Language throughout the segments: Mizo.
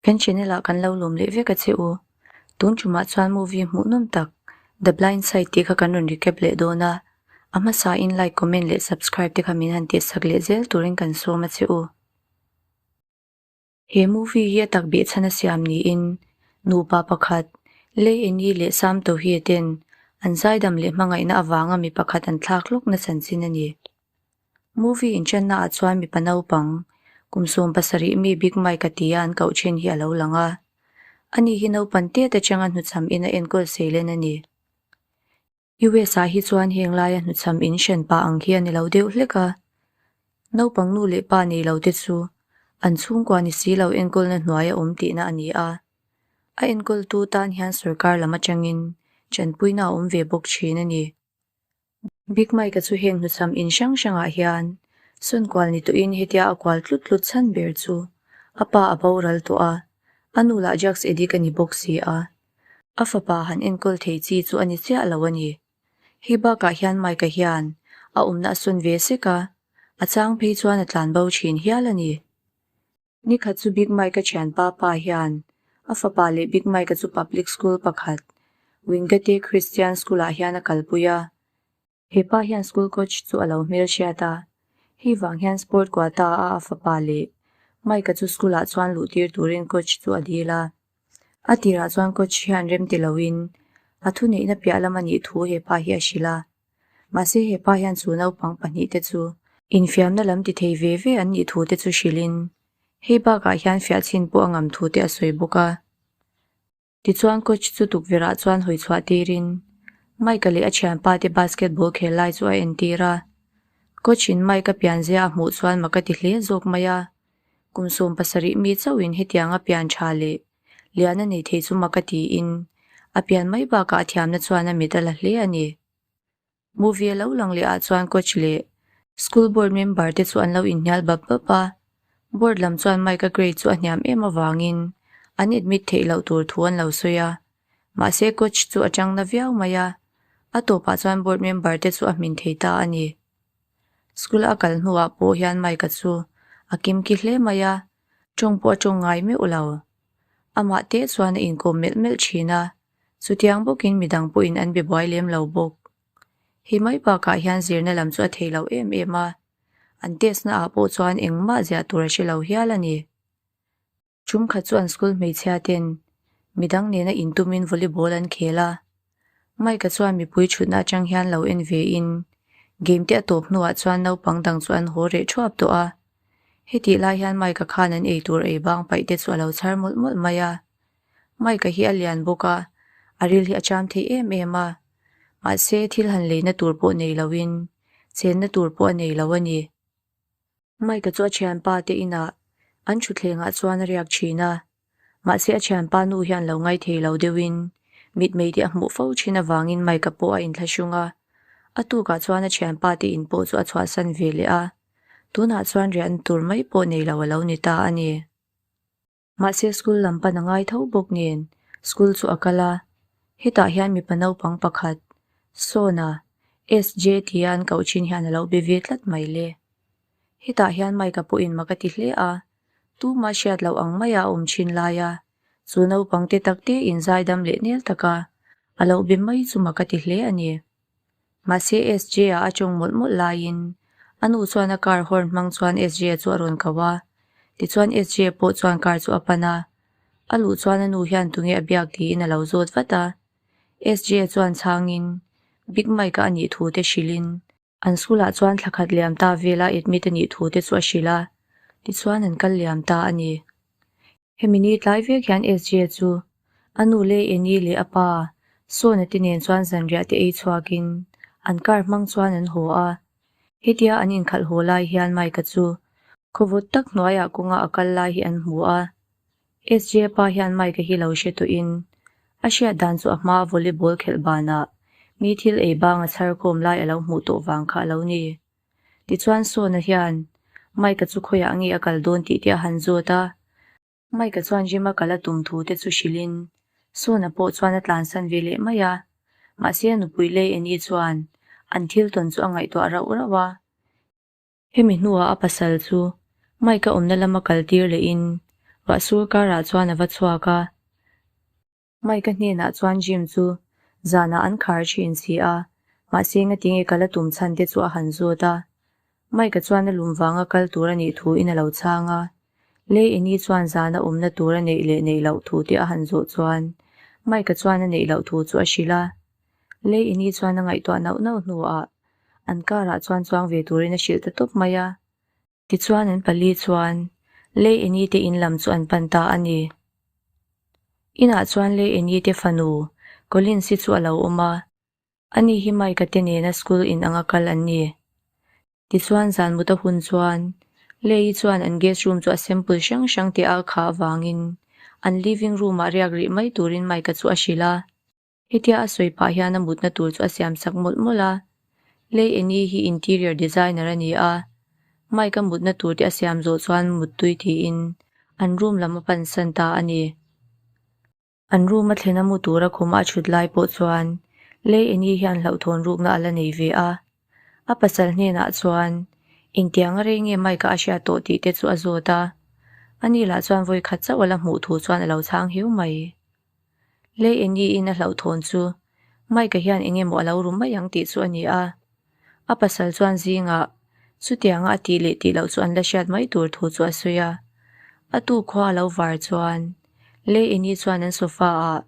Kan channel ah kan lo lawm leh vek a che u. Tun tumah chuan movie hmuhnawm tak The Blind Side tih kha kan rawn recap leh dawn a. A hmasa in like, comment leh subscribe te kha min han tihsak leh zel turin kan sawm a che u. He movie hi a tak beh chhan a siam niin nupa pakhat Lei Eni leh Sam Tohie ten an zaidam leh hmangaihna avanga mi pakhat an thlak hlawkna chanchin a ni. Movie inṭanna ah chuan mipa naupang kum 70 mi Big Mike a tia an koh ṭhin hi a lo lang a. Ani hi naupan tet aṭanga hnuchham in a enkawl seilen a ni. US ah hi chuan heng laia hnuchham in hran pah ang hi a ni lo deuh hlek a. Naupang nu leh pa nei lo te chu an chhungkua ni si lo enkawlna hnuai a awm tihna a ni a. A enkawltu tan hian sorkar lam aṭangin ṭanpuina a awm ve bawk ṭhin a ni. Big Mike-a chu heng hnuchham in hrang hrangah hian sawn kual ni tawhin hetia a kual tlut tlut chhan ber chu a pa a boral tawh a, a nu lah drugs addict a ni bawk si a. A fapa han enkawl thei chi chu a ni chiah lo a ni. Hei bakah hian Mike-a hian a awmna a sawn ve sek a, a chang phei chuan a tlan bo thin hial a ni. Nikhat chu Big Mike-a thianpa pa hian a fapa leh Big Mike-a chu public school pakhat, Wingate Christian School-ah hian a kalpui a. He pa hian school coach chu a lo hmelhriat a, hei vang hian sport quota a a fapa leh Mike-a chu school-ah chuan luh tir turin coach chu a dil a. A tirah chuan coach hian rem ti loin a thuneihna piah lam a nih thu he pa hi a hrilh a. Mahse he pa hian chu naupang pahnihte chu infiamna lam ti thei ve ve an nih thu te chu hrilhin hei bakah hian fiah chhin pawh a ngam thu te a sawi bawk a. Tichuan coach chu tukverhah chuan hawi chhuah tirin Mike-a leh a thianpa te basketball khel lai chu a entir a. Coach in Mike-a pianzia a hmuh chuan mak a ti hle zawk mai a. Kum 70 mi chauhin hetianga pian tha leh lian a nei thei chu mak a tiin a pian mai bakah a thiamna chuan a mit a la hle a ni. Movie a lo lang leh ah chuan coach leh school board member te chu an lo inhnial bap bap a, board lam chuan Mike-a grade chu a hniam em avangin an admit theih loh tur thu an lo sawi a, mahse coach chu a tang na viau mai a, a tawpah chuan board member te chu a hmin thei ta a ni. School a kal hnuah pawh hian Mike-a chu a kimki hle mai a, tawng pawh a tawng ngai meuh lo. Amah te chuan a inkawm melh melh thin a, chutiang bawkin midang pawhin an be buai lem lo bawk. Hei mai bakah hian zirna lam chu a thei lo em em a, an test na ah pawh chuan engmah ziah tur a hre lo hial a ni. Ṭum khat chu an school hmeichhia ten midang nena intumin volleyball an khel a. Mike-a chuan mipui ṭhutna aṭang hian lo en ve in game te a tawp hnuah chuan naupang dang chu an haw reh ṭhuap tawh a. Hetih lai hian Mike-a khan an eitur ei bang paih te chu a lo chhar mawlh mawlh mai a. Mike-a hi a lian bawk a, a ril hi a cham thei em em a. Mahse thil han leina tur pawh nei loin chenna tur pawh a nei lo a ni. Mike-a chu a thianpa te inah an thutthlengah chuan a riak thin a, mahse a thianpa nu hian lo ngaithei lo deuhin mitmei te a hmuh fo thin avangin Mike-a pawh a inthlahrung a, a tukah chuan a thianpa te in pawh chu a chhuahsan ve leh a, tunah chuan riahna tur mai pawh nei lo a lo ni ta a ni. Mahse school lam pan a ngai tho bawk nen school chu a kal a, hetah hian mipa naupang pakhat, Sona, SJ tia an koh thin hian a lo be ve tlat mai le. Hetah hian Mike-a pawhin mak a ti hle a, tumah hriat loh ang maia a awm thin laia chu naupang te tak te in zaidam leh nel taka a lo be mai chu mak a ti hle a ni. Mahse SJ-a a tawng mawlh mawlh laiin a nu chuan a car horn hmang chuan SJ-a chu a rawn ko a, tichuan SJ pawh chuan car chu a pan a, a luh chuan a nu hian tunge a biak tiin a lo zawt vat a. SJ-a chuan chhangin Big Mike-a a nih thu te hrilhin an school-ah chuan thla khat liam ta vela admit a nih thu te chu a hrilh a, tichuan an kal liam ta a ni. Hemi ni tlai vek hian SJ chu a nu leh Eni leh a pa Sona te nen chuan zanriah te ei chhuakin an car hmang chuan an haw a. Hetia an inkhalh haw lai hian Mike-a chu khawvawt tak hnuaiah kawnga a kal lai hi an hmu a. SJ pa hian Mike-a hi lo hre tawhin a hriat dan chu a hmaa volleyball khelh banah mi thil ei banga chhar khawm lai a lo hmuh tawh vang kha a lo ni. Tichuan Sona hian Mike-a chu khawiah nge a kal dawn tih te a han zawt a. Mike-a chuan gym a kal a tum thu te chu hrilhin Sona pawh chuan a tlansan ve leh mai a. Mahse a nupui lei Annie chuan an thil tawn chu a ngaihtuah rauh rauh a. Hemi hnuah a pasal chu Mike-a awmna lama kal tir lehin Ruahsur karah chuan a va chhuak a. Mike-a hnenah chuan gym chu zanah an khar thin si a, mahse ngatinge kal a tum chhan te chu a han zawt a. Mike-a chuan a lum vanga kal tur a nih thuin a lo chhang a. Lei Eni chuan zana awmna tur a neih leh neih loh thu te a han zawh chuan Mike-a chuan a neih loh thu chu a hrilh a. Lei Eni chuan a ngaihtuah nauh nauh hnuah an car-ah chuan chuang ve turin a hrilh ta tawp mai a. Tichuan an pali chuan Lei Eni te in lam chu an pan ta a ni. Inah chuan Lei Eni te fanu Collins-i chu a lo awm a. Ani hi Mike-a te nena school in anga kal an ni. Tichuan zan mut a hun chuan Lei-i chuan an guest room chu a sample hrang hrang te a khah avangin an living room-ah riak rih mai turin Mike-a chu a hrilh a. Hetia a sawi pah hian a mutna tur chu a siam sak mawlh mawlh a. Lei Eni hi interior designer a ni a, Mike-a mutna tur te a siam zawh chuan muttui tiin an room lam a pansan ta a ni. An room a thlen a mu tura khum a thut lai pawh chuan Lei Eni hian hlauhthawn rukna a la nei ve a. A pasal hnenah chuan engtiang a rei nge Mike-a a hriat tawh tih te chu a zawt a. Ani lah chuan vawi khat chauh a la hmuh thu chuan a lo chhang hiu mai. Lei Eni in a hlauhthawn chu Mike-a hian eng emaw a lo ru mai ang tih chu a ni a. A pasal chuan zingah chutianga a tih leh tih loh chu an la hriat mai tur thu chu a sawi a. A tu khua a lo var chuan Lei Eni chuan an sofa ah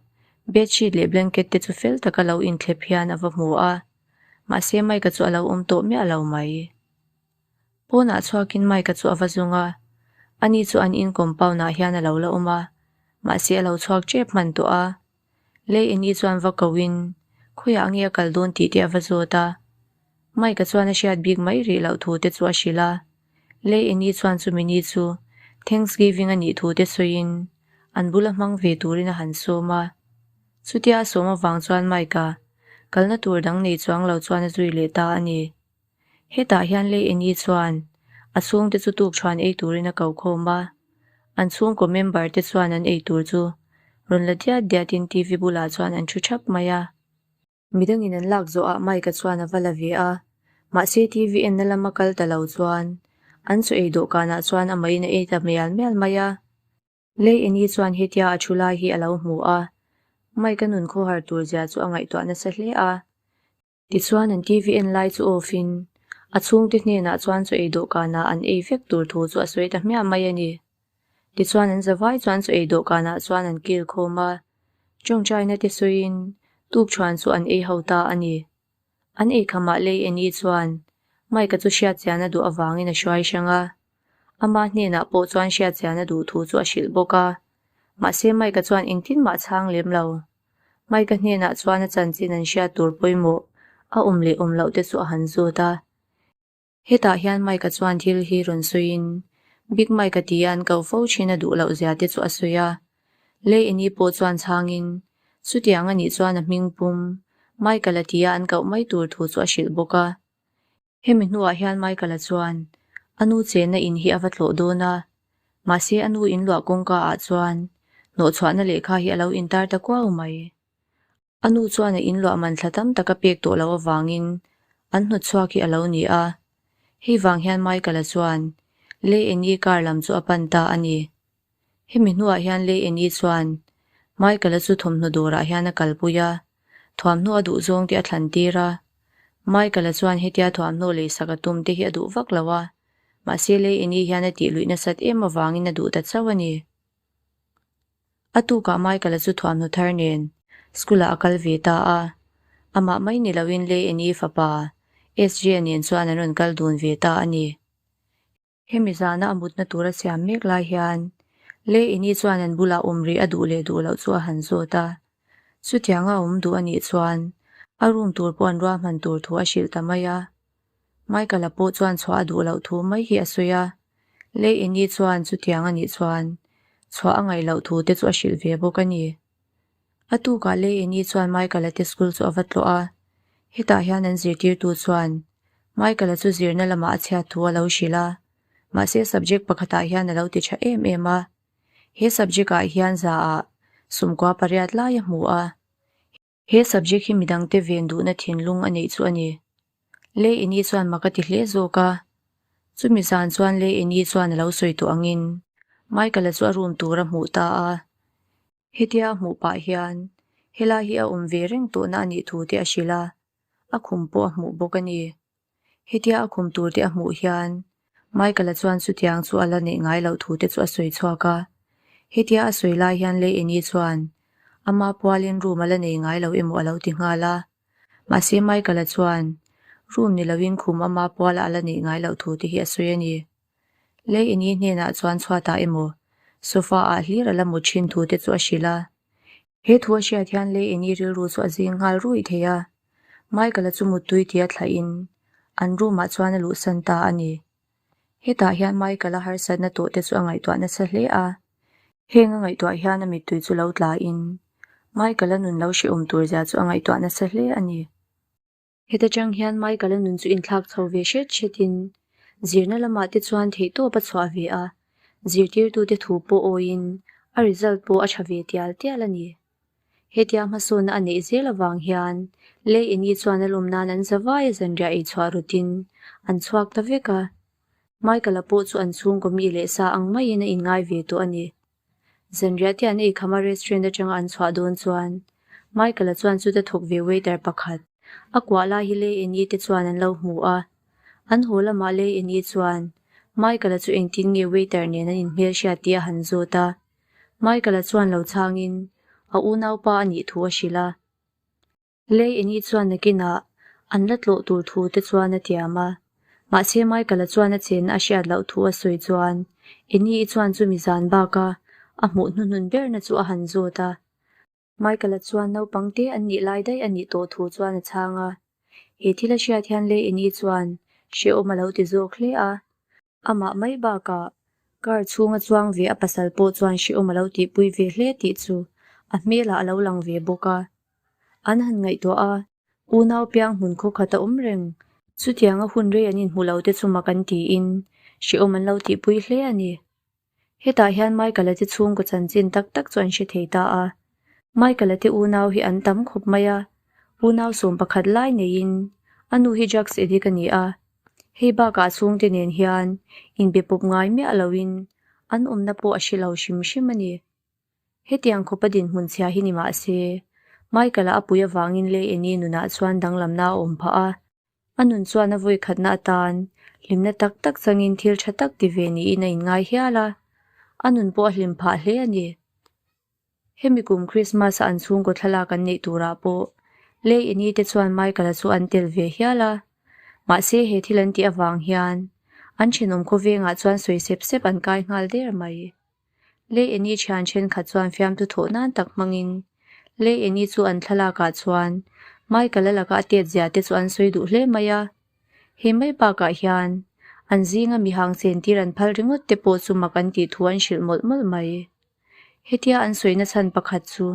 bedsheet leh blanket te chu fel taka lo inthlep hian a va hmu a, mahse Mike-a chu a lo awm tawh miah lo mai. Pawnah chhuakin Mike-a chu a va zung a, ani chu an in compound-ah hian a lo la awm a, mahse a lo chhuak tep hman tawh a. Lei Eni chuan va koin khawiah nge a kal dawn tih te a va zawt a. Mike-a chuan a hriat bik mai rih loh thu te chu a hrilh a. Lei Eni chuan chumi ni chu Thanksgiving a nih thu te sawiin an bula hmang ve turin a han sawm a. Chutia a sawm avang chuan Mike-a kalna tur dang nei chuang lo chuan a zui leh ta a ni. Hetah hian Lei Eni chuan a chhungte chu tukṭhuan ei turin a ko khawm a, an chhungkaw member te chuan an ei tur chu rawn la diat diatin TV bulah chuan an ṭhu ṭhap mai a. Midangin an lak zawhah Mike-a chuan a va la ve a, mahse TV enna lama kal ta lo chuan an chaw ei dawhkanah chuan amahin a ei ta mial mial mai a. Lei Eni chuan hetia a thu lai hi a lo hmu a, Mike-a nun khawhar tur zia chu a ngaihtuah nasa hle a. Tichuan an TV en lai chu off in a chhungte hnenah chuan chaw ei dawhkanah an ei vek tur thu chu a sawi ta hmiah mai a ni. Tichuan an zavai chuan chaw ei dawhkanah chuan an kil khawm a, tawngtaina te sawiin tukṭhuan chu an ei ho ta a ni. An ei khamah lei Eni chuan Mike-a chu hriatchian a duh avangin a hruai hrang a, ama hnenah pawh chuan hriatchian a duh thu chu a hrilh bawk a, mahse Mike-a chuan engtin mah chhang lem lo. Mike-a hnenah chuan a chanchin an hriat tur pawimawh a awm leh awm loh te chu a han zawt a. Hetah hian Mike-a chuan thil hi rawn sawiin Big Mike-a tia an koh fo thin a duh loh zia te chu a sawi a. Lei Eni pawh chuan chhangin chutiang a nih chuan a hming pum Michael-a tia an koh mai tur thu chu a hrilh bawk a. Hemi hnuah hian Michael-a chuan a nu chenna in hi a va tlawh dawn a, mahse a nu in luah kawngka ah chuan hnawhchhuahna lehkha hi a lo intar ta kuau mai. A nu chuan a in luah man thla tam tak a pek tawh loh avangin an hnawtchhuak hi a lo ni a, hei vang hian Michael-a chuan Lei Eni car lam chu a pan ta a ni. Hemi hnuah hian Lei Eni chuan Michael-a chu thawmhnaw dawrah hian a kalpui a, thuamhnaw a duh zawng te a thlan tir a. Michael-a chuan hetia thuamhnaw leisak a tum te hi a duh vak lo a, mahse Lei Eni hian a tih luih nasat em avangin a duh ta chauh a ni. A tukah Michael-a chu thuamhnaw thar nen school-ah a kal ve ta a, amah mai ni loin Lei Eni fapa SJ-a nen chuan an rawn kal dun ve ta a ni. Hemi zana a mutna tur a siam mek lai hian Lei Eni chuan an bulah awm rih a duh leh duh loh chu a han zawt a. Chutianga a awm duh a nih chuan a room tur pawh an ruahman tur thu a hrilh ta mai a. Michael-a pawh chuan chhuah a duh loh thu mai hi a sawi a. Lei Eni chuan chutiang a nih chuan chhuah a ngaih loh thu te chu a hrilh ve bawk a ni. A tukah Lei Eni chuan Michael-a te school chu a va tlawh a. Hetah hian an zirtirtu chuan Michael-a chu zirna lamah a chhiat thu a lo hrilh a, mahse subject pakhatah hian a lo ti tha em em a. He subject-ah hian zaah sumkua pariat lai a hmu a. He subject hi midangte ven duhna thinlung a neih chu a ni. Lei Eni chuan mak a ti hle zawk a. Chumi zan chuan Lei Eni chuan a lo sawi tawh angin. Michael-a chu a room tur a hmuh ta a. Hetia a hmuh pah hian helai hi a awm ve reng tawhna a nih thu te a hrilh a, a khum pawh a hmuh bawk a ni. Hetia a khum tur te a hmuh hian Michael-a chuan chutiang chu a la neih ngai loh thu te chu a sawi chhuak a. Hetia a sawi lai hian Lei-Eni chuan ama pualin room a la nei ngai lo emaw a lo ti nghal a. Mahse Michael-a chuan room ni loin khum ama puala a la neih ngai loh thu te hi a sawi a ni. Lei-Eni hnenah chuan chhuatah emaw sofa-ah hlir a la mu thin thu te chu a hrilh a. He thu a hriat hian lei eni rilru chu a zing nghal ruih thei a, Michael-a chu muttui tia thlahin an room-ah chuan a luhsan ta a ni. Hetah hian Michael-a harsatna tawh te chu a ngaihtuah nasa hle a, heng a ngaihtuah hian a mittui chu lo tlain Michael-a nun lo hrehawm tur zia chu a ngaihtuah nasa hle a ni. Heta tang hian Michael-a nun chu inthlak chho ve hret hretin zirna lamah te chuan theihtawp a chhuah ve a, zirtirtute thu pawh awiin a result pawh a tha ve tial tial a ni. Hetia hmasawnna a neih zel avang hian Lei Eni chuan a lawm nan an zavai a zanriah ei chhuah rawtin an chhuak ta vek a, Michael-a pawh chu an chhungkaw mi leh sa ang maiin a inngai ve tawh a ni. Zanriah te an eikham a restaurant atanga an chhuah dawn chuan Michael-a chuan chuta thawk ve waiter pakhat a kuah lai hi Lei Eni te chuan an lo hmu a. An haw lamah Lei Eni chuan Michael-a chu engtin nge waiter nen an inhmel hriat tih a han zawt a. Michael-a chuan lo chhangin a unaupa a nih thu a hrilh a. Lei Eni chuan nakinah an la tlawh tur thu te chuan a tiam a. Mahse Michael-a chuan a chenna a hriat loh thu a sawi chuan Eni-i chuan chumi zan baka a hmuh hnuhnun berna chu a han zawt a. Michael-a chuan naupang te an nih lai daih a nih tawh thu chuan a chhang a. He thil a hriat hian Lei Eni chuan hrehawm a lo ti zawk hle a. Amah mai bakah car chhunga chuang ve a pasal pawh chuan hrehawm a lo tihpui ve hle tih chu a hmelah a lo lang ve bawk a. An han ngaihtuah a, unau piang hmun khaw khat a awm reng. Chutianga hun rei an inhmu lo te chu mak an tiin hrehawm an lo tihpui hle a ni. Hetah hian Michael-a te chhungkaw chanchin tak tak chu an hre thei ta a. Michael-a te unau hi an tam khawp mai a, unau 11 lai neiin a nu hi drugs addict a ni a. Hei bakah chhungte nen hian inbe pawp ngai miah loin an awmna pawh a hre lo hrim hrim a ni. Hetiang khawpa dinhmun chhia hi ni mah se, Michael-a a pui avangin Lei Eni nunah chuan danglamna a awm phah a. A nun chuan a vawi khatna atan hlimna tak tak changin thil tha tak ti ve niin a inngai hial a, a nun pawh a hlim phah hle a ni. Hemi kum Christmas-a an chhungkaw thlalak an neih turah pawh Lei Eni te chuan Michael-a chu an tel ve hial a. Mahse he thil an tih avang hian an thenawm khawvengah chuan sawi sep sep an kai nghal der mai. Lei Eni thian thenkhat chuan fiamtu thawh nan tak hmangin Lei Eni chu an thlalakah chuan Michael-a laka a tet zia te chu an sawi duh hle mai a. He mai bakah hian an zinga mihang chentir an phal ringawt te pawh chu mak an tih thu an hrilh mawlh mawlh mai. Hetia an sawina chhan pakhat chu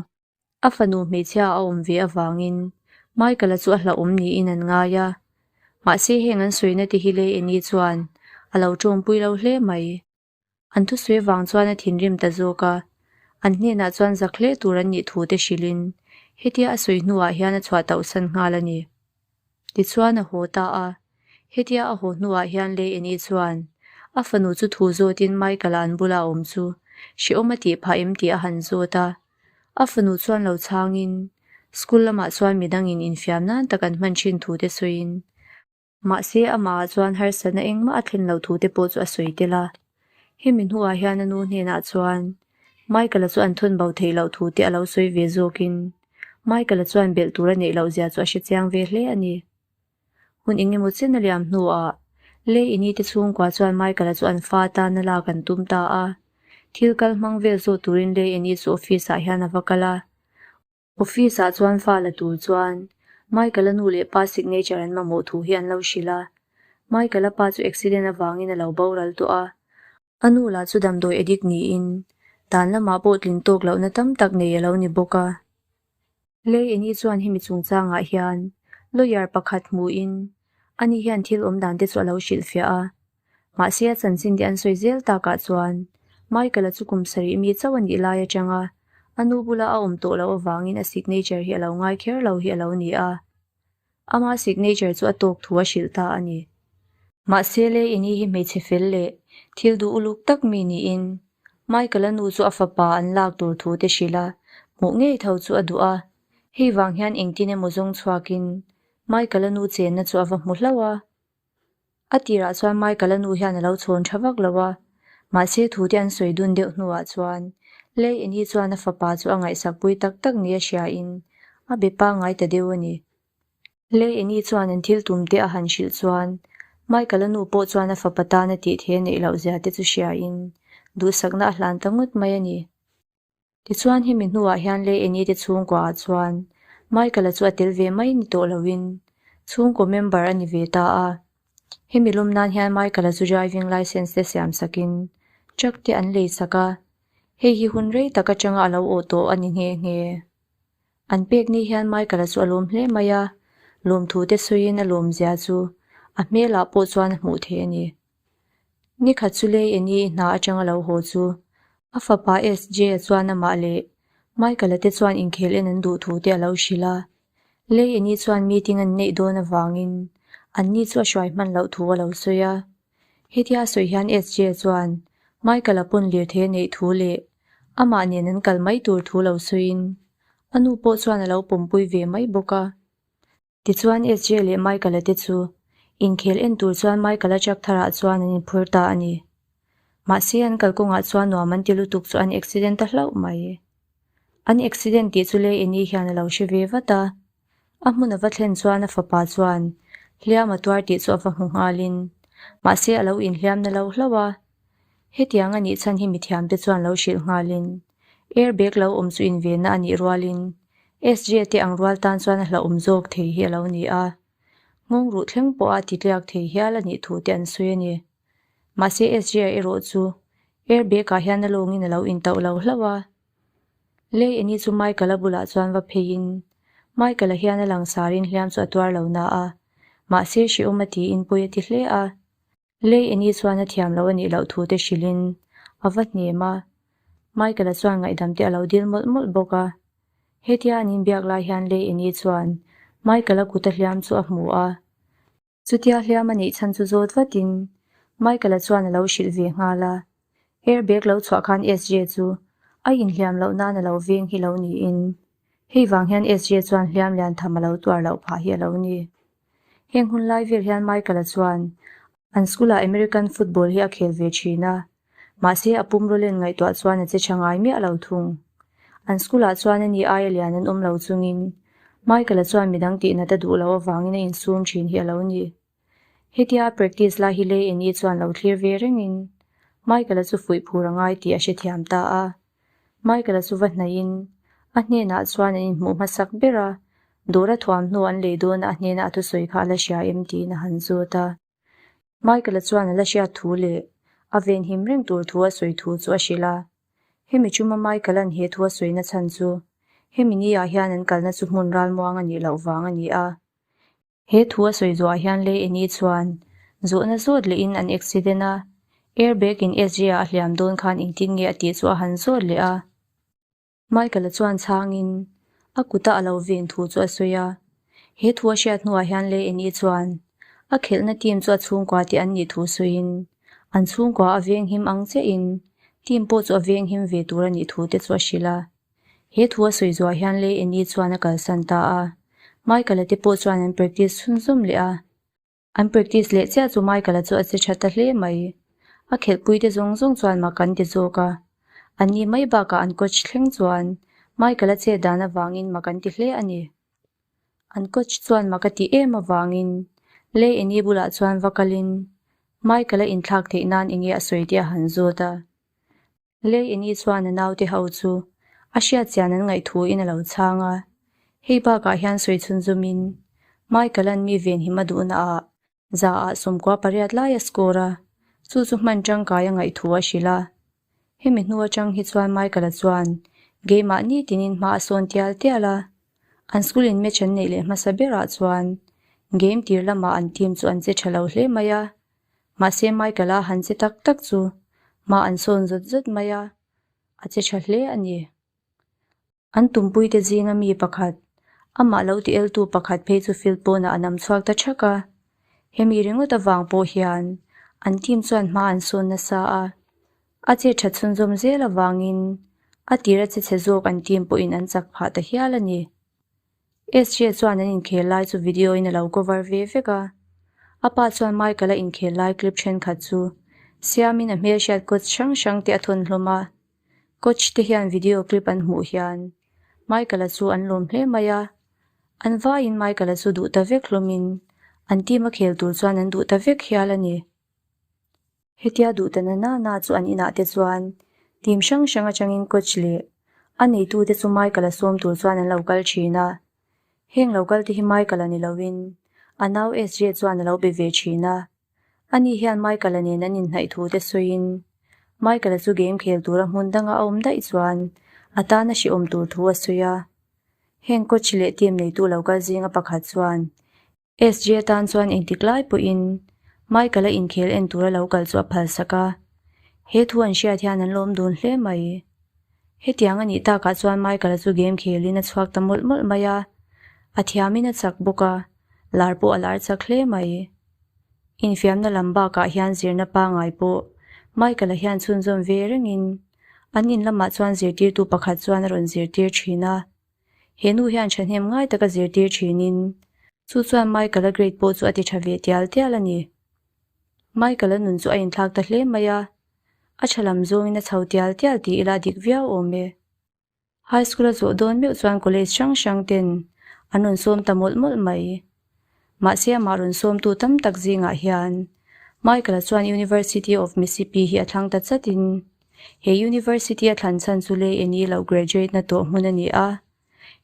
a fanu hmeichhia a awm ve avangin Michael-a chu a hlauhawm niin an ngai a. Mahse heng an sawina te hi Lei Eni chuan a lo tawngpui lo hle mai. An thusawi vang chuan a thinrim ta zawk a, an hnenah chuan zak hle tur an nih thu te hrilhin hetia a sawi hnuah hian a chhuah tauhsan nghal a ni. Tichuan a haw ta a, hetia a haw hnuah hian Lei Eni chuan a fanu chu thu zawtin Michael-a an bula a awm chu hrehawm a tih phah em tih a han zawt a. A fanu chuan lo chhangin school lamah chuan midangin infiam nan tak an hman thin thu te sawiin Mahse, amahah chuan harsatna engmah a thlen loh thu te pawh chu a sawi tel a. Hemi hnuah hian a nu hnenah chuan Michael-a chu an thawn bo theih loh thu te a lo sawi ve zawkin Michael-a chuan belh tur a neih loh zia chu a hre chiang ve hle a ni. Hun eng emaw chen a liam hnuah Lei Ini te chhungkua chuan Michael-a chu an fa tana lak an tum ta a. Thil kal hmang vel zawh turin Lei Ini chu office-ah hian a va kal a. Office ah chuan fa la tur chuan Michael-a nu leh pa signature an mamawh thu hi an lo hrilh a. Michael-a pa chu accident avangin a lo boral tawh a. A nu lah chu damdawi addict niin dan lamah pawh tlin tawk lohna tam tak nei a lo ni bawk a. Lei Eni chuan hemi chungchangah hian lawyer pakhat hmuhin ani hian thil awm dan te chu a lo hrilhfiah a. Mahse a chanchin te an sawi zel takah chuan Michael-a chu kum sarih mi chauh a nih lai atanga a nu bula a awm tawh loh avangin a signature hi a lo ngai kher lo hi a lo ni a. Ama signature chu a tawk thu a hrilh ta a ni. Mahse le Ini hi hmeichhe fel leh thil duh uluk tak mi niin. Michael-a nu chu a fapa an lak tur thu te hrilh a, hmuh ngei tho chu a duh a. Hei vang hian engtin emaw zawng chhuakin Michael-a nu chenna chu a va hmu hlauh a. A tirah chuan Michael-a nu hian a lo chhawn tha vak lo a, mahse thu te an sawi dun deuh hnuah chuan Lei Eni chuan a fapa chu a ngaihsak pui tak tak nia hriain a be pangngai ta deuh a ni. Lei Eni chuan an thil tum te a han hrilh chuan Michael-a nu pawh chuan a fapa tana tih thei a neih loh zia te chu hriain duhsakna a hlan ta ngawt mai a ni. Tichuan hemi hnuah hian Lei Eni te chhungkuaah chuan Michael-a chu a tel ve mai ni tawh loin chhungkaw member a ni ve ta a. Hemi lawm nan hian Michael-a chu driving licence te siam sakin truck te an lei sak a, hei hi hun rei tak atanga a lo awh tawh a ni nghe nghe. An pek ni hian Michael-a chu a lawm hle mai a, lawmthu te sawiin a lawmzia chu a hmelah pawh chuan a hmuh theih a ni. Nikhat chu lei Eni i hna atanga lo haw chu a fapa SJ-a chuan amah leh Michael-a te chuan inkhel en an duh thu te a lo hrilh a. Lei Eni chuan meeting an neih dawn avangin anni chu a hruai hman loh thu a lo sawi a. Hetia a sawi hian SJ-a chuan Michael-a pawn lirthei a neih thu leh amah nen an kal mai tur thu lo sawiin a nu pawh chuan a lo pawmpui ve mai bawk a. Tichuan SJ leh Michael-a te chu inkhel en tur chuan Michael-a truck tharah chuan an inphur ta a ni. Mahse an kalkawngah chuan nuam an ti lutuk chu an accident ta hlauh mai. An accident tih chu Lei Eni hian a lo hre ve vat a. A hmun a va thlen chuan a fapa chuan hliam a tuar tih chu a va hmu nghalin mahse a lo inhliam na lo hlauh a. Hetiang a nih chhan hi mithiamte chuan lo hrilh nghalin airbag lo awm chu invenna a nih rualin SJ te ang rual tan chuan a hlauhawm zawk thei hi a lo ni a, nghawng ruh thleng pawha ti tliak thei hial a nih thu te an sawi a ni. Mahse SJ erawh chu airbag ah hian a lawngin a lo intauh lo hlauh a. Lei Eni chu Michael-a bulah chuan va pheiin Michael-a hian a langsarin hliam chu a tuar lo na a, mahse hrehawm a tiin pawi a ti hle a. Lei Eni chuan a thiam loh a nih loh thu te hrilhin a va hnem a, Michael-a chuan ngaihdam te a lo dil mawlh mawlh bawk a. Hetia an inbiak lai hian Lei Eni chuan Michael-a kut a hliam chu a hmu a. Chutia hliam a neih chhan chu zawt vatin Michael-a chuan a lo hrilh ve nghal a. Airbag lo chhuah khan SJ chu a inhliam loh nan a lo veng hi lo niin hei vang hian SJ chuan hliam lian tham a lo tuar loh phah hi a lo ni. Heng hun lai vel hian Michael-a chuan an school-ah American football hi a khel ve thin a, mahse a pum rawlen ngaihtuah chuan a che tha ngai miah lo thung. An school-ah chuan ani aia lian an awm lo chungin Michael-a chuan midang tihnat a duh loh avangin a insum thin hi a lo ni. Hetia a practice lai hi Lei Eni chuan lo thlir ve rengin Michael-a chu fuih phur a ngai tih a hrethiam ta a. Michael-a chu va hnaihin a hnenah chuan an inhmuh hmasak ber a, dawra thuamhnaw an lei dawna a hnena a thusawi kha a la hria em tiin a han zawt a. Michael-a chuan a la hriat thu leh a venhim reng tur thu a sawi thu chu a hrilh a. Hemi chuma Michael-a'n he thu a sawina chhan chu hemi ni-ah hian an kalna chu hmun ralmuang a nih loh vang a ni a. He thu a sawi zawhah hian Lei Eni chuan zawhna zawt lehin an accident a, airbag in SJ-ah a hliam dawn khan engtin nge a tih chu a han zawt leh a. Michael-a chuan chhangin a kuta a lo ven thu chu a sawi a. He thu a hriat hnuah hian Lei Eni chuan a khelhna team chu a chhungkua tih an nih thu sawiin an chhungkua a venghim ang chiahin team pawh chu a venghim ve tur a nih thu te chu a hrilh a. He thu a sawi zuah hian Lei Eni chuan a kalsan ta a, Michael-a te pawh chuan an practice chhunzawm leh a. An practice leh chiah chu Michael-a chu a che tha ta hle mai. A khelhpui te zawng zawng chuan mak an ti zawk a. An ni mai bakah an coach thleng chuan Michael-a chet dan avangin mak an ti hle a ni. An coach chuan mak a ti em avangin Lei Eni bulah chuan va kalin Michael-a inthlak theih nan enge a sawi tih a han zawt a. Lei Eni chuan a naute ho chu a hriat chian an ngaih thuin a lo chhang a, hei bakah hian sawi chhunzawmin Michael-a'n mi venhim a duhna ah zaah 98 lai a score a, chu chu hman tangkai a ngaih thu a hrilh a. Hemi hnu atang hi chuan Michael-a chuan game-ah nitinin hma a sawn tial tial a, an school in match an neih leh hmasa berah chuan game tir lamah an team chu an che tha lo hle mai a, Mahse Michael-a han che tak tak chu hma an sawn zawt zawt mai a, a che tha hle a ni. An tumpuite zinga mi pakhat, amah lo ti eltu pakhat phei chu field pawnah a nam chhuak ta thak a. Hemi ringawt avang pawh hian an team chuan hma an sawn nasa a. A chet that chhunzawm zel avangin a tir a che chhe zawk an team pawhin an chak phah ta hial a ni. SJ chuan an inkhel lai chu video in a lo cover ve vek a. A pa chuan Michael-a inkhel lai clip thenkhat chu siamin a hmelhriat coach hrang hrang te a thawn hlawm a. Coach te hian video clip an hmuh hian Michael-a chu an lawm hle mai a. An vaiin Michael-a chu duh ta vek hlawmin an team a khel tur chuan an duh ta vek hial a ni. Hetia duh ta na na na chu an inah te chuan team hrang hrang atangin coach leh a neitute chu Michael-a sawm tur chuan an lo kal thin a. Heng lo kal te hi Michael-a ni loin a nau SJ chuan a lo be ve thin a. Ani hian Michael-a nen an inhnaih thu te sawiin Michael-a chu game khel tura hmun danga a awm daih chuan a tana hrehawm tur thu a sawi a. Heng coach leh team neitu lo kal zinga pakhat chuan SJ tan chuan engtik lai pawhin Michael-a inkhel en tura lo kal chu a phalsak a, he thu an hriat hian an lawm dun hle mai. Hetiang a nih takah chuan Michael-a chu game khelin a chhuak ta mawlh mawlh mai a, a thiamin a chak bawk a, lar pawh a lar chak hle mai. Infiamna lam bakah hian zirna pangai pawh Michael-a hian chhunzawm ve rengin an in lamah chuan zirtirtu pakhat chuan a rawn zirtir thin a. He nu hian thahnem ngai taka zirtir thinin chu chuan Michael-a grade pawh chu a ti tha ve tial tial a ni. Michael-a nun chu a inthlak ta hle mai a, a tha lam zawngin a chho tial tial tih ila a dik viau awm e. High school a zawh dawn meuh chuan college hrang hrang ten an rawn sawm ta mawlh mawlh mai. Mahse amah rawn sawmtu tam tak zingah hian Michael-a chuan University of Mississippi hi a thlang ta chatin he university a thlan chhan chu Lei Eni lo graduate na tawh hmun a ni a.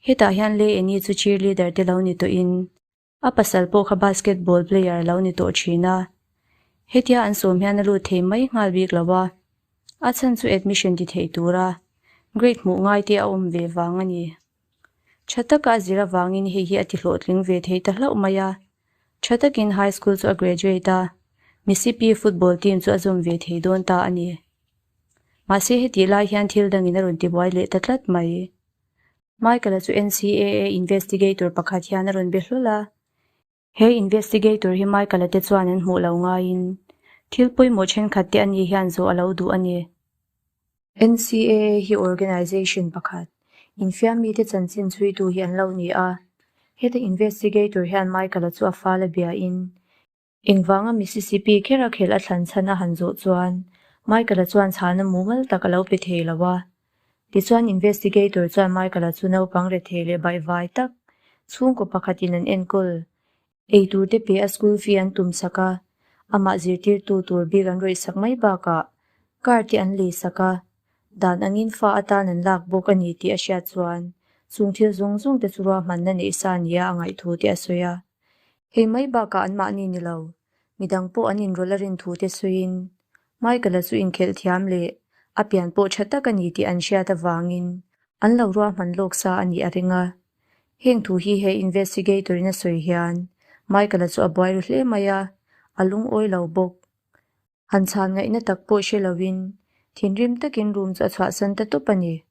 Hetah hian Lei Eni chu cheerleader te lo ni tawhin a pasal pawh kha basketball player lo ni tawh thin a. Hetia an sawm hian a lut thei mai nghal bik lo a, a chhan chu admission ti thei tura grade hmuh ngai te a awm ve vang a ni. Tha taka a zir avangin hei hi a ti hlawhtling ve thei ta hlauh mai a. Tha takin high school chu a graduate a, Mississippi football team chu a zawm ve thei dawn ta a ni. Mahse hetih lai hian thil dangin a rawn tibuai leh ta tlat mai. Michael-a chu NCAA investigator pakhat hian a rawn be hlawl a. He investigator hi Michael-a te chuan an hmuh lo ngaiin thil pawimawh thenkhat te ani hian zawh a lo duh a ni. NCAA hi organization pakhat, infiam mite chanchin chhuitu hi an lo ni a. Heta investigator hian Michael-a chu a fal a biain engvanga Mississippi khera khelh a thlan chhan a han zawh chuan Michael-a chuan chhana mumal tak a lo pe thei lo a. Tichuan investigator chuan Michael-a chu naupang rethei leh baihvai tak chhungkaw pakhatin an enkawl. Eitur te pe a school fee an tum sak a, amah zirtirtu tur bik an rawih sak mai bakah car te an lei sak a, dan angin fa atan an lak bawk a ni tih a hriat chuan chung thil zawng zawng te chu ruahmanna neih sa nia a ngaihthu te a sawi a. Hei mai bakah anmahni ni lo, midang pawh an inrawlh a rin thu te sawiin Michael-a chu inkhelh thiam leh a pian pawh tha tak a ni tih an hriat avangin an lo ruahman lawk sa a nih a ring a. Heng thu hi he investigator-in a sawi hian Michael-a chu a buai ru hle mai a, a lungawi lo bawk. Han chhan ngaihna tak pawh hre lovin thinrim takin room chu a chhuahsan ta tawp a ni.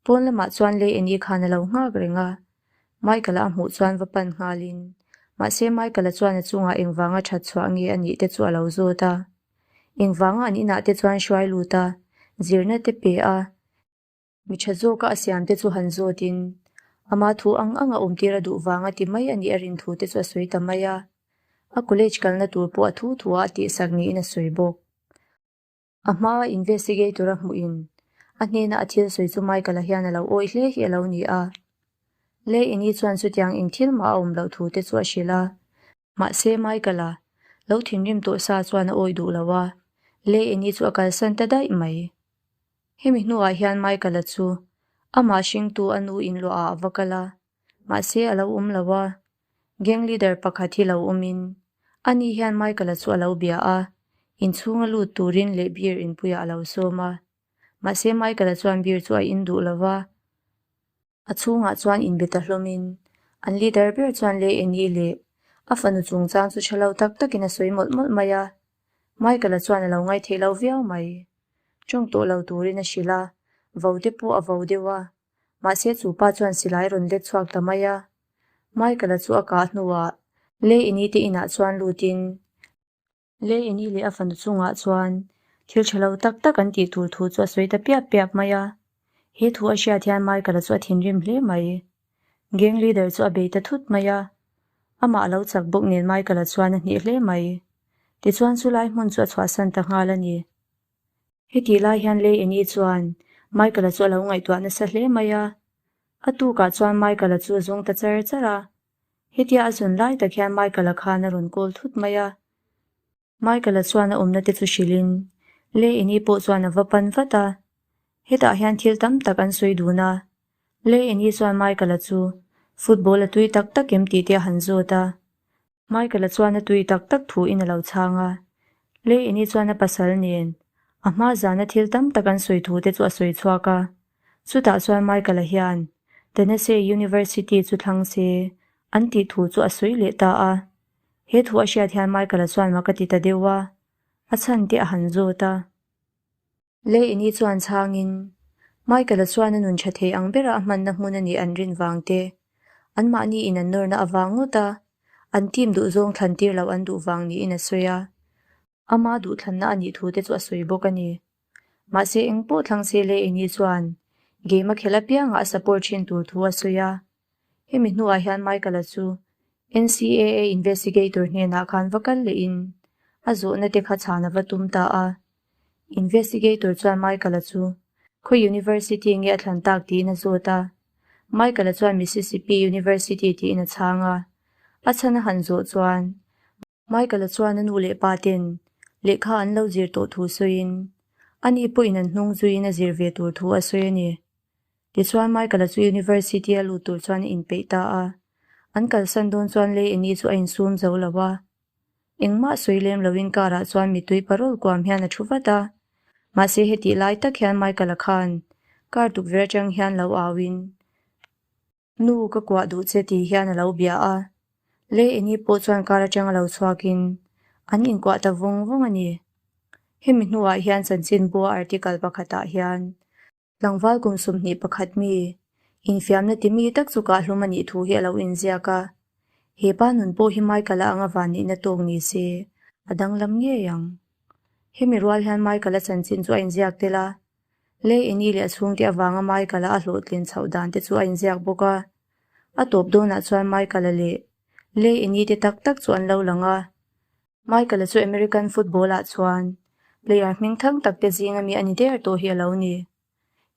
Pawn lamah chuan Lei Eni khan a lo nghak reng a, Michael-a a hmuh chuan va pan nghalin, mahse Michael-a chuan a chungah engvanga that chhuah nge a nih te chu a lo zawt a. Engvanga an inah te chuan hruai lut a, zirna te pe a, mi tha zawka a siam te chu han zawtin, ama thu ang anga awmtir a duh vanga ti mai a nih a rin thu te chu a sawi ta mai a. A college kalna tur pawh a thu thu-ah a tihsak niin a sawi bawk. A hmaa investigator a hmuhin a hnena a thil sawi chu Michael-a hian a lo awih hle hi a lo ni a. Lei Eni chuan chutiang eng thil mah a awm loh thu te chu a hrilh a. Mahse Michael-a lo thinrim tawh sa chuan a awih duh lo a, Lei Eni chu a kalsan ta daih mai. Hemi hnuah hian Michael-a chu amah hringtu a nu inluahah a va kal a, mahse a lo awm lo a. Gang leader pakhat hi lo awmin ani hian Michael-a chu a lo bia a, inchhunga lut turin leh beer inpuiah a lo sawm a. Mahse Michael-a chuan beer chu a in duh lo va, a chhungah chuan inbe ta hlawmin an leader ber chuan Lei Eni leh a fanu chungchang chu tha lo tak takin a sawi mawlh mawlh mai a. Michael-a chuan a lo ngaithei lo viau mai. Tawng tawh lo turin a hrilh a, vo te pawh a vo deuh a. Mahse chu pa chuan silai rawn let chhuak ta mai a. Michael-a chu a kah hnuah Lei Eni te inah chuan lutin Lei Eni leh a fanu chungah chuan. Thil tha lo tak tak an tih tur thu chu a sawi ta piap piap mai a. He thu a hriat hian Michael-a chu a thinrim hle mai. Gang leader chu a bei ta thut mai a. Amah a lo chak bawk nen Michael-a chuan a hneh hle mai. Tichuan chu lai hmun chu a chhuahsan ta nghal a ni. Hetih lai hian Lei Eni chuan Michael-a chu a lo ngaihtuah nasa hle mai a. A tukah chuan Michael-a chu a zawng ta char char a. Hetia a zawn lai tak hian Michael-a khan a rawn call thut mai a. Michael-a chuan a awmna te chu hrilhin Lei Eni pawh chuan a va pan vat a. Hetah hian thil tam tak an sawi dun a. Lei Eni chuan Michael-a chu football a tui tak tak em tih te a han zawt a. Michael-a chuan a tui tak tak thu in a lo chhang a. Lei Eni chuan a pasal nen a hma zana thil tam tak an sawi thu te chu a sawi chhuak a. Chutah chuan Michael-a hian Tennessee University chu thlang se an tih thu chu a sawi leh ta a. He thu a hriat hian Michael-a chuan mak a ti ta deuh a, a chhan te a han zawt a. Lei Eni chuan chhangin, Michael-a chuan a nun tha thei ang bera a hmanna hmun a nih an rin vang te, anmahni in an nawrna avang ngawt a, an team duhzawng thlan tir loh an duh vang niin a sawi a. Ama duhthlanna a nih thu te chu a sawi bawk a ni. Mahse eng pawh thlang se Lei Eni chuan game a khelh apiangah a support thin tur thu a sawi a. Hemi hnuah hian Michael-a chu NCAA investigator hnenah khan va kal lehin a zawhna te kha chhan a va tum ta a. Investigator chuan Michael-a chu khawi university nge a thlan tak tiin a zawt a. Michael-a chuan Mississippi University tiin a chhang a. A chhan a han zawh chuan Michael-a chuan a nu leh pa ten lehkha an lo zir tawh thu sawiin ani pawhin an hnung zuiin a zir ve tur thu a sawi a ni. Tichuan Michael-a chu University a lut tur chuan a inpeih ta a. An kalsan dawn chuan Lei Eni chu a insum zo lo a. Engmah sawi lem loin car ah chuan mittui parawl kuam hian a thu vat a. Mahse hetih lai tak hian Michael-a khan car tukverh atang hian lo auin, Nu ka kuah duh che tih hian a lo bia a. Lei Eni pawh chuan car atang a lo chhuakin an inkuah ta vawng vawng a ni. Hemi hnuah hian chanchinbua article pakhatah hian Tlangval kum 21 mi, infiamna ti mi tak chu kahhlum a nih thu hi a lo inziak a. He pa nun pawh hi Michael-a anga van nihna tawk ni se, a danglam ngei ang. Hemi rual hian Michael-a chanchin chu a inziak tel a. Lei Eni leh a chhungte avanga Michael-a a hlawhtlin chhoh dan te chu a inziak bawk a. A tawp dawnah chuan Michael-a leh Lei Eni te tak tak chu an lo lang a. Michael-a chu American football ah chuan player hmingthang tak te zinga mi a ni der tawh hi a lo ni.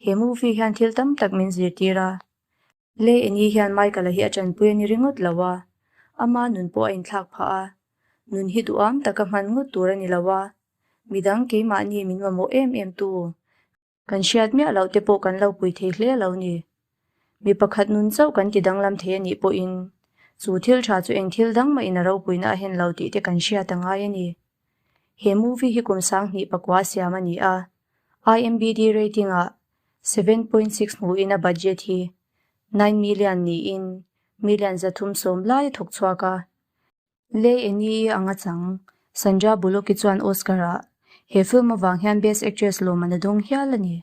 He movie hian thil tam tak min zirtir a. Lei Eni hian Michael-a hi a tanpui a ni ringawt lo a, ama nun pawh a inthlak phah a. Nun hi duham taka hman ngawt tur a ni lo a, midang keimahni min mamawh em em tu. Kan hriat miah loh te pawh kan lo pui thei hle lo ni. Mi pakhat nun chauh kan ti danglam thei a nih pawhin chu thil tha chu eng thil dang mahin a ropuina a hen lo tih te kan hriat a ngai a ni. He movie hi kum 2009 siam a ni a, IMBD rating ah 7.6 hmuhin a budget hi 9 million niin million 310 lai a thawk chhuak a. Lei Eni ang a chang, Sandra Bullock-i chuan Oscar-ah he film avang hian Best Actress lawmman a dawng hial a ni.